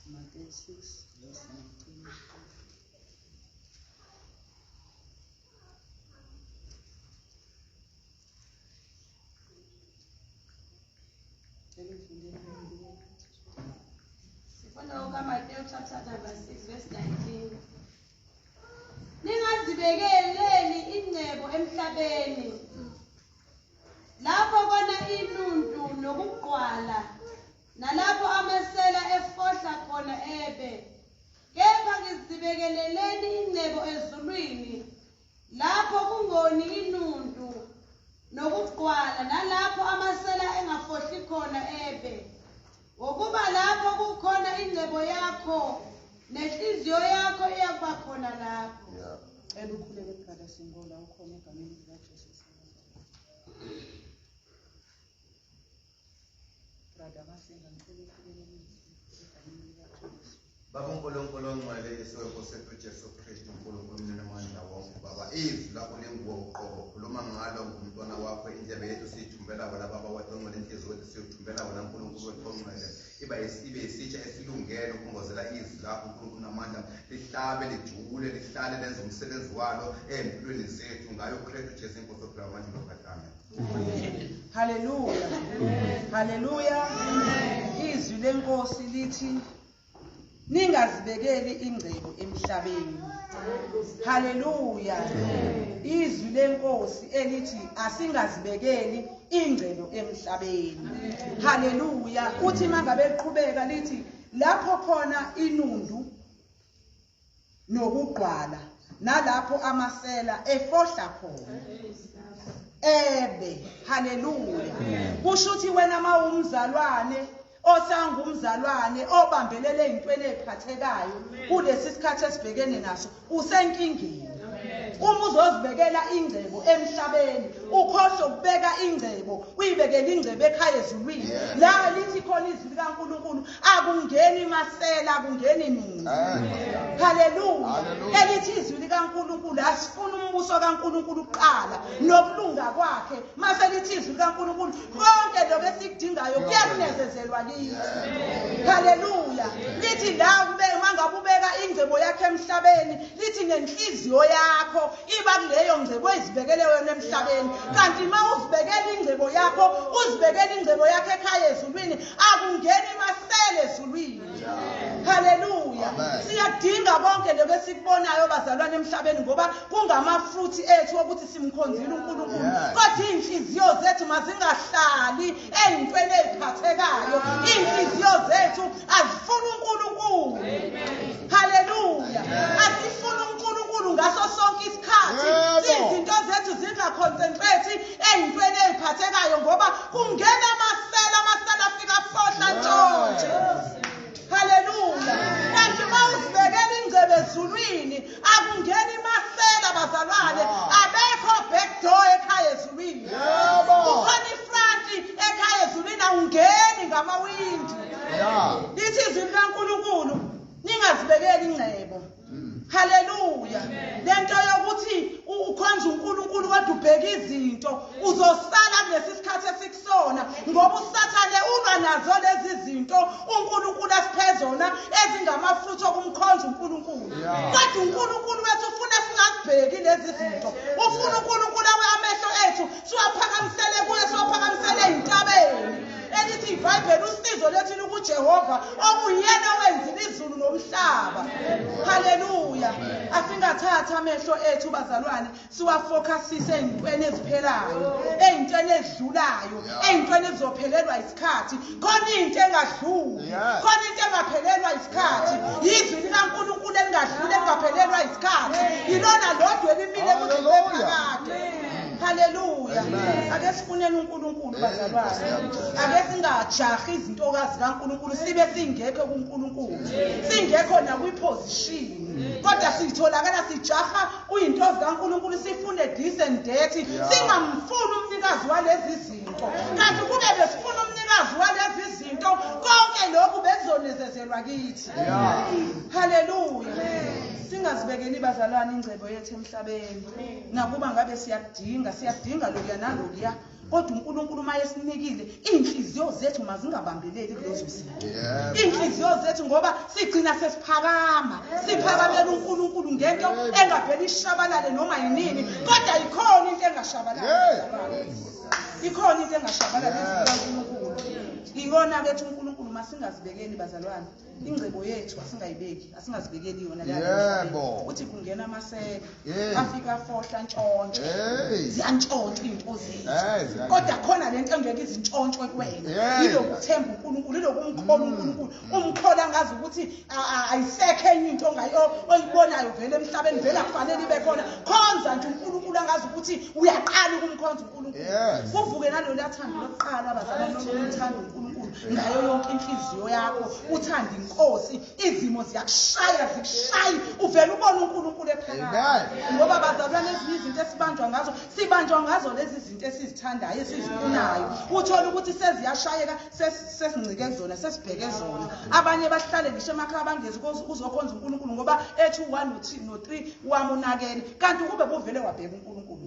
Matthew 6 verse 19. Sifunda okaMateyu chapter number 6 verse 19. Ningazibekeleli ingcebo emhlabeni, lapho kona inundu nokugqwala, nalapho amasela efohla khona ebe. Kepha ngizibekeleleni ingcebo ezulwini, lapho kungoni inundu nokugqwala, nalapho amasela engafohli khona ebe. Ngokuba lapho kukhona ingcebo yakho, nenhliziyo yakho iyakuba khona lapho. Cela ukhuleke brother Singola ukhona egameni likaJesu. Brother Masinga, ngicela ukhuleke egameni likaJesu. Baba uNkulunkulu ongcwele Yesu wenkosi yethu Jesu Kristu, uNkulunkulu umninimandla wonke, Baba, izwi lakho linguwe uqobo, khuluma ngalo ngumntwana wakho, indlebe yethu siyithumbela wena Baba wethu ongcwele, inhliziyo yethu siyithumbela wena Nkulunkulu wethu ongcwele, iba ibe isitsha esilungele ukumbozela izwi lakho uNkulunkulu namandla, lihlabe lijule lihlale lenze umsebenzi walo ey'mpilweni zethu ngayo Kristu Jesu inkosi ophila manje nophakade. Amen. Haleluya. Haleluya. Izwi lenkosi lithi ningazibekeli ingcebo emhlabeni. Haleluya. Izwi lenkosi elithi asingazibekeli ingcebo emhlabeni. Haleluya. Uthi mangabe liqhubeka lithi lapho khona inundu nokugqwala nalapho amasela efohla khona ebe. Haleluya. Kusho ukuthi wena mawumzalwane osangumzalwane obambelele ezintweni eziphathekayo kulesi sikhathi esibhekene naso usenkingeni. Uma uzozibekela ingcebo emhlabeni ukhohlwe ukubeka ingcebo, uyibekele ingcebo ekhaya ezulwini. La lithi khona izwi likaNkulunkulu akungeni masela, akungeni muntu. Haleluya. Elithi izwi likaNkulunkulu asifuna umbuso kaNkulunkulu kuqala nokulunga kwakhe. Mase lithi izwi likaNkulunkulu konke lokho esikudingayo kuyakunezezelwa kithi. Haleluya. Lithi la kube mangabe ubeka ingcebo yakhe emhlabeni, lithi nenhliziyo yakho iba kuleyo ngcebo oyizibekele wena emhlabeni. Kanti uma uzibekela ingcebo yakho, uzibekela ingcebo yakho ekhaya ezulwini, akungeni masele ezulwini. Haleluya. Siyadinga konke lokho esikubonayo bazalwane emhlabeni ngoba kungamafruit ethu ukuthi simkhonzile uNkulunkulu. Kodwa inhliziyo zethu mazingahlali eyintweni eziphathekayo. Inhliziyo zethu azifuni uNkulunkulu. Haleluya. Asifuni uNkulunkulu ngaso sonke isikhathi. Izinto zethu zingaconcentrate eyintweni eziphathekayo ngoba kungena amasela, amasela afika fohla ntshontshe. Haleluya. Kanti uma uzibekela ingcebo ezulwini akungeni masela bazalwane, abekho back door ekhaya ezulwini. Kukhona ifront ekhaya ezulwini, awungeni ngamawindi. Lithi izwi likaNkulunkulu ningazibekeli ingcebo. Haleluya. Lento yokuthi ukhonza uNkulunkulu kodwa ubheka izinto, uzosala kulesi sikhathi esikusona ngoba uSathane ulwa nazo lezi zinto uNkulunkulu asiphe zona ezingamafruit okumkhonza uNkulunkulu. Kodwa uNkulunkulu wethu ufuna singazibheki lezi zinto. Ufuna uNkulunkulu awe amehlo ethu siwaphakamisele kuye, siwaphakamisele ezintabeni. Elithi iBhayibheli usizo lethu lukuJehova okuyena owenzile izulu nomhlaba. Haleluya. Asingathatha amehlo ethu bazalwane siwafocusise ezintweni eziphelayo, ezintweni ezidlulayo, ezintweni ezizophelelwa isikhathi. Khona into engadluli, khona into engaphelelwa isikhathi. Izwi likaNkulunkulu elingadluli, elingaphelelwa isikhathi. Yilona lodwa elimile kuze kube phakade. Haleluya. Ake sifuneni uNkulunkulu bazalwane. Ake singajahi izintokazi kaNkulunkulu sibe singekho kuNkulunkulu. Singekho nakwiposition. Kodwa sitholakala sijaha kuyinto zikaNkulunkulu, sifune this and that. Singamfuni umnikazi walezi zinto. Kanti kube besifuna umnikazi walezi zinto, konke lokhu bekuzonezezelwa kithi. Haleluya. Singazibekeli bazalwane ingcebo yethu emhlabeni. Nakuba ngabe siyadinga, siyadinga lokuya nalokuya. Kodwa uNkulunkulu uma esinikile, iy'nhliziyo zethu mazingabambeleli kulezo zinto. Iy'nhliziyo zethu, ngoba sigcina sesiphakama, siphakamela uNkulunkulu ngento engavele ishabalale noma yinini, kodwa ikhona into engashabalali. Ikhona into engashabalali ezikaNkulunkulu. Iyona-ke ethi uNkulunkulu masingazibekeli bazalwane. Ingcebo yethu asingayibeki, asingazibekeli yona la. Uthi kungena amasela, afika afohla ntshontsho. Ziyantshontshwa iy'nto zethu. Kodwa khona lento engeke izintshontshwe kuwena. Ilokuthemba uNkulunkulu, ilokumkhola uNkulunkulu. Umkhola ngazi ukuthi ayisekho enye into oyibonayo vele emhlabeni, vele akufanele ibe khona. Khonza nje uNkulunkulu angazi ukuthi uyaqala ukumkhonza uNkulunkulu. Kuvuke nalolu thando lokuqala abazalwane, lokuthanda uNkulunkulu ngayo yonke inhliziyo yakho, uthanda inkosi, izimo ziyakushaya, zikushaye, uvele ubone uNkulunkulu ephakade. Ngoba bazalwane, ezinye izinto esibanjwa ngazo, sibanjwa ngazo lezi zinto esizithandayo, esizifunayo. Uthola ukuthi seziyashayeka, sesincike kuzona, sesibheke zona. Abanye bahlale ngisho emakhaya bangezi kuzokhonza uNkulunkulu ngoba ethi u1 no2 no3 wamunakele, kanti kube kuvele wabheka uNkulunkulu,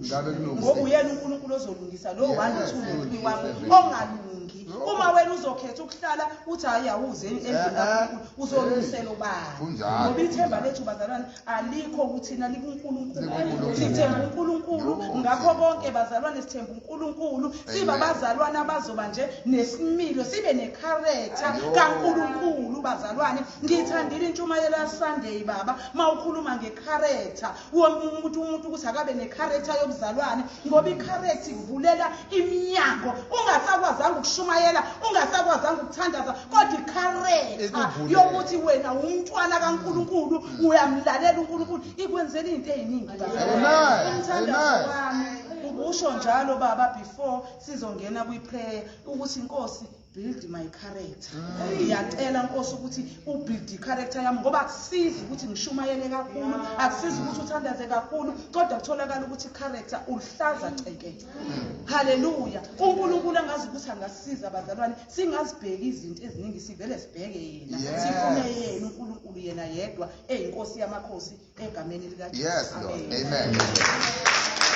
ngoba uyena uNkulunkulu ozolungisa lo 1 no2 no3 wakho ongalungi. Uma wena uzokhetha ukuhlala uthi hayi awuze endlini kaNkulunkulu, uzolungisela ubani? Ngoba ithemba lethu bazalwane alikho kuthina, likuNkulunkulu. Sithemba uNkulunkulu ngakho konke bazalwane, sithemba uNkulunkulu. Siba abazalwane abazoba nje nesimilo, sibe necharacter kaNkulunkulu bazalwane. Ngithandile intshumayelo ya Sunday baba, mawukhuluma ngecharacter, umuntu ukuthi akabe necharacter yobuzalwane, ngoba icharacter ikuvulela iminyango ungasakwazanga ukushumayela, ungasakwazanga ukuthandaza, kodwa icharacter yokuthi wena umntwana kaNkulunkulu, uyamlalela uNkulunkulu, ikwenzela izinto eziningi bazalwane. Umthandazo wami ubusho njalo baba before sizongena kwi-prayer ukuthi Nkosi, build my character. Ngiyacela Nkosi ukuthi ubuild i-character yami, ngoba akusizi ukuthi ngishumayele kakhulu, akusizi ukuthi uthandaze kakhulu, kodwa kutholakala ukuthi i-character ulihlaza ceke. Haleluya. uNkulunkulu angazi ukuthi angasiza abazalwane, singazibheki izinto eziningi, sivele sibheke yena, sifune yena uNkulunkulu, yena yedwa eyinkosi yamakhosi, egameni likaJesu. Yes, Lord. Amen.